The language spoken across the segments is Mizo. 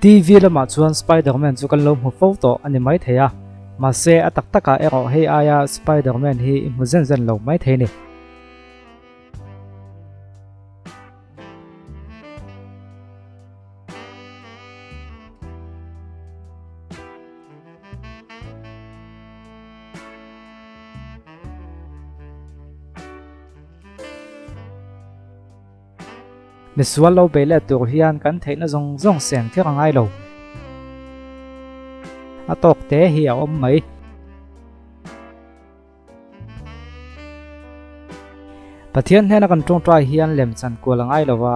TV lamah chuan Spiderman chu kan lo hmu fo tawh a ni maithei a, mahse a tak takah erawh hei aia Spiderman hi i hmu zen zen lo maithei a ni. Misual lo bei let tur hian kan theihna zawng zawng seng kher a ngai lo. A tawk te hi a awm mai. Pathian hnena kan tawngtai hian lem chan kual a ngai lo va,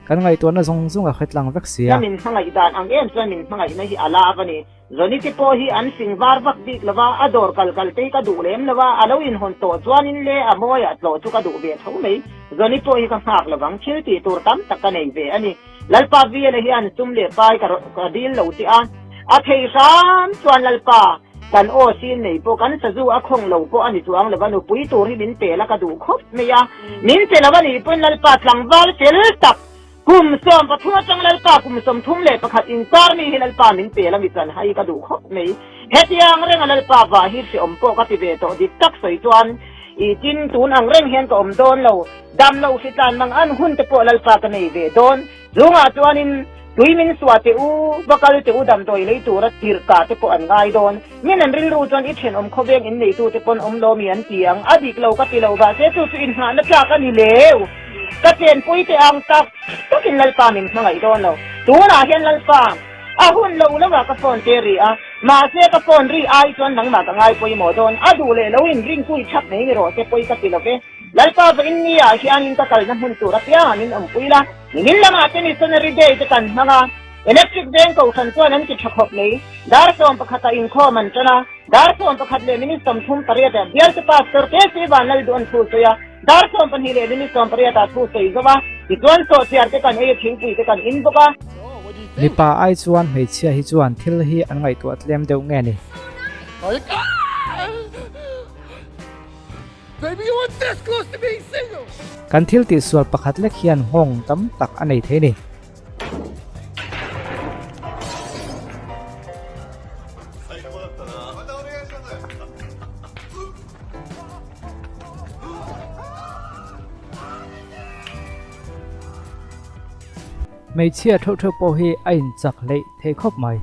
kan ngaihtuahna zawng zawng a hretlang vek si a. Min hmangaih dan ang em chuan min hmangaihna hi a lak a ni. Johnny te pawh hi an fing var vak bik lo va, a dawr kal kal te hi ka duh lem lo va, a lo inhawn tawh chuanin le a mawiah tlawh chu ka duh ve tho mai. Johnny pawh hi ka nghak lo vang, thil tih tur tam tak ka nei ve a ni. Lalpa Vela hian sum leh pai ka dil lo che a, a thei hram chuan Lalpa kan aw sin nei pawh kan sazu a khawng lo pawh a ni chuang lo va, nupui tur hi min pe la ka duh khawp mai a, min pe lo a nih pawhin Lalpa tlangval fel tak Kum 13 atang Lalpa kum 31 inkar mi hi Lalpa min pel a mi chan hai ka duh khawp mai. Hetiang renga Lalpa vah hi hreawm pawh ka ti ve tawh dik tak sawi chuan i tin tun ang reng hian ka awm dawn lo. Dam lo hritlan mang an hun te pawh Lalpa ka nei ve dawn. Chungah chuanin tui min suah teh u, va kal teh u damdawi lei tura tirhkah te pawh an ngai dawn. Min an rilru chuan i thenawm khawveng in neitu te pawn awm lo mi an ti ang, a dik lo ka ti lo vah se chu chu inhnahna tlak a ni leu. Ka chenpui teh ang tak takin Lalpa min hmangaih dawn lo. Tunah hian Lalpa, a hun lo lo ah ka phone te ri a, mahse ka phone ri ai chuan nangmah ka ngai pawimawh dawn, a duh leh lo in ringpui thap mai ni rawh se pawi ka ti lo ve. Lalpa va in ni ah hianin ka kalna hmun tur apiangah min awmpui la, nimin lamah te Missionary Day te kan hmang a, Electric Veng Kohhran chuan an ti tha khawp mai. Dar 11 ah inkhawm an tan a, dar 11 leh minute 38 ah Bialte Pastor KC Vanlalduh an thu sawi a, dar 20 leh minute 18 ah thu sawi zo a, tichuan sawhchiar te kan ei a thingpui te kan in bawk a. Mipa ai chuan hmeichhia hi chuan thil hi an ngaihtuah tlem deuh nge ni? Kan thil tihsual pakhat lek hian nghawng tam tak a nei thei a ni. Hmeichhia theuh theuh pawh hi a inchak hleih thei khawp mai.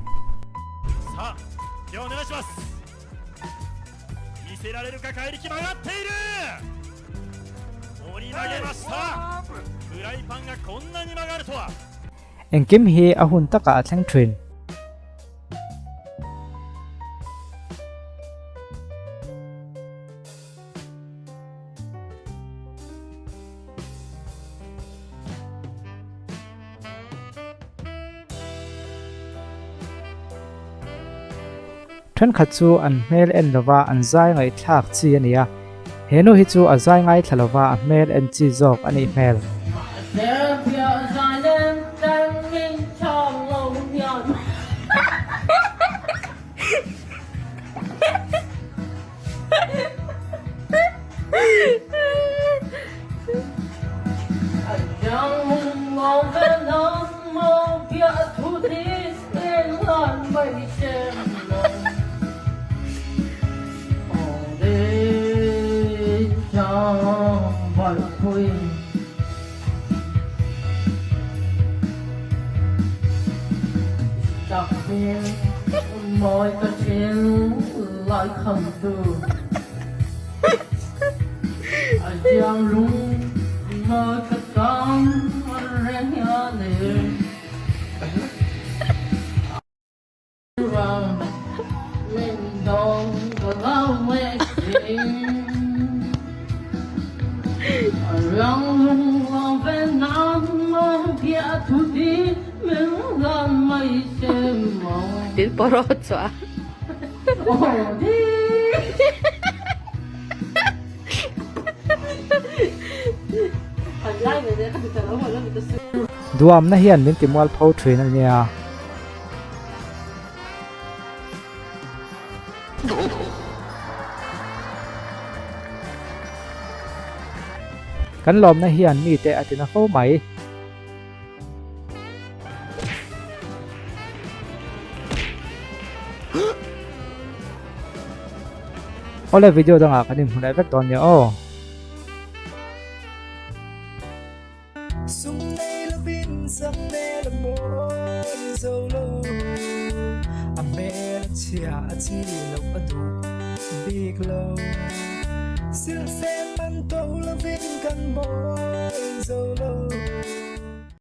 Engkim hi a hun takah a thleng thin. Thenkhat chu an hmel en lova an zai ngaihthlak chi a ni a, he nu hi chu a zai ngaithla lova a hmel en chi zawk a nih hmel. Duamna hian min ti mual pho thin a nia. Kan lawmna hian mite a tina fo mai. Awle video dangah kan inhmu leh vek dawn nia aw. Sum nei lovin sak hmel a mawi zo lo, a hmel a chhia a chi loh a duh bik lo. Silhfen man to lovin kan mawi zo lo.